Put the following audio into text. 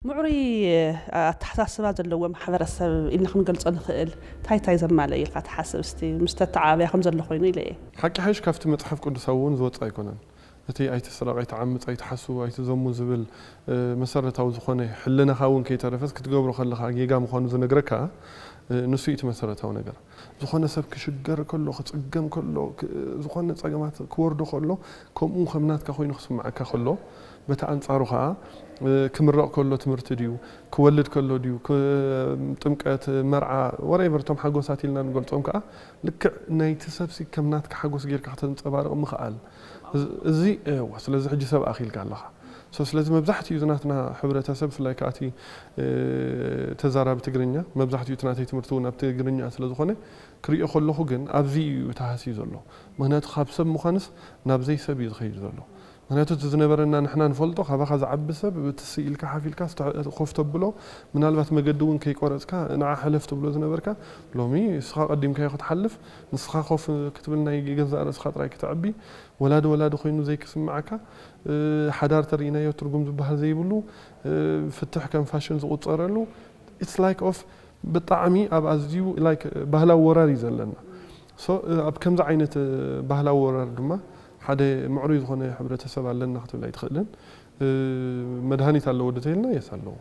ምዕሩይ ኣተሓሳስባ ዘለዎ ማሕበረሰብ ኢልና ክንገልጾ ንኽእል እንታይ እንታይ ዘማልእ ኢልካ ትሓስብ? እስቲ ምስ ተተዓባብያ ከም ዘሎ ኮይኑ ኢለ እየ። ሓቂ ሓይሽ ካብቲ መጽሓፍ ቅዱሳዊ እውን ዝወጽእ ኣይኮነን። እቲ ኣይትስረቕ፣ ኣይትዓምጽ፣ ኣይትሓሱ፣ ኣይትዘሙ ዝብል መሰረታዊ ዝኾነ ሕልናኻ እውን ከይተረፈስ ክትገብሮ ከለኻ ጌጋ ምዃኑ ዝነግረካ ንሱ እዩ እቲ መሰረታዊ ነገር። ዝኾነ ሰብ ክሽገር ከሎ፣ ክጽገም ከሎ፣ ዝኾነ ጸገማት ክወርዶ ከሎ ከምኡ ከም ናትካ ኮይኑ ክስምዓካ ከሎ፣ በቲ ኣንጻሩ ኸኣ ክምረቕ ከሎ ትምህርቲ ድዩ፣ ክወልድ ከሎ ድዩ፣ ጥምቀት፣ መርዓ፣ ወሬቨር እቶም ሓጎሳት ኢልና ንገልጾም ከኣ ልክዕ ናይቲ ሰብሲ ከም ናትካ ሓጎስ ጌርካ ከተንጸባርቕ ምኽኣል። እዚ እዋ ስለዚ ሕጂ ሰብ ኣኺልካ ኣለኻ። ስለዚ መብዛሕትኡ ዝናትና ሕብረተሰብ ብፍላይ ከኣ እቲ ተዛራቢ ትግርኛ መብዛሕትኡ እቲ ናተይ ትምህርቲ እውን ኣብ ትግርኛ ስለዝኾነ ክሪኦ ከለኹ ግን ኣብዚ እዩ ተሃስዩ ዘሎ። ምክንያቱ ካብ ሰብ ምዃንስ ናብ ዘይሰብ እዩ ዝኸይድ ዘሎ። ምክንያቱ እቲ ዝነበረና ንሕና ንፈልጦ ካባኻ ዝዓቢ ሰብ እቲ ስኢልካ ሓፍ ኢልካ ኮፍ ተብሎ ምናልባት መገዲ እውን ከይቆረፅካ ንዓ ሕለፍ ትብሎ ዝነበርካ ሎሚ ንስኻ ቀዲምካዮ ክትሓልፍ ንስኻ ኮፍ ክትብል ናይ ገዛእ ርእስኻ ጥራይ ክትዕቢ ወላዲ ወላዲ ኮይኑ ዘይክስምዓካ ሓዳር ተርእናዮ ትርጉም ዝበሃል ዘይብሉ ፍትሕ ከም ፋሽን ዝቁፀረሉ it's like of ብጣዕሚ ኣብ ኣዝዩ like ባህላዊ ወራር እዩ ዘለና። So ኣብ ከምዚ ዓይነት ባህላዊ ወራር ድማ ሓደ ምዕሩይ ዝኾነ ሕብረተሰብ ኣለና ክትብል ኣይትኽእልን። መድሃኒት ኣለዎ ዶ ተይልና የስ ኣለዎ።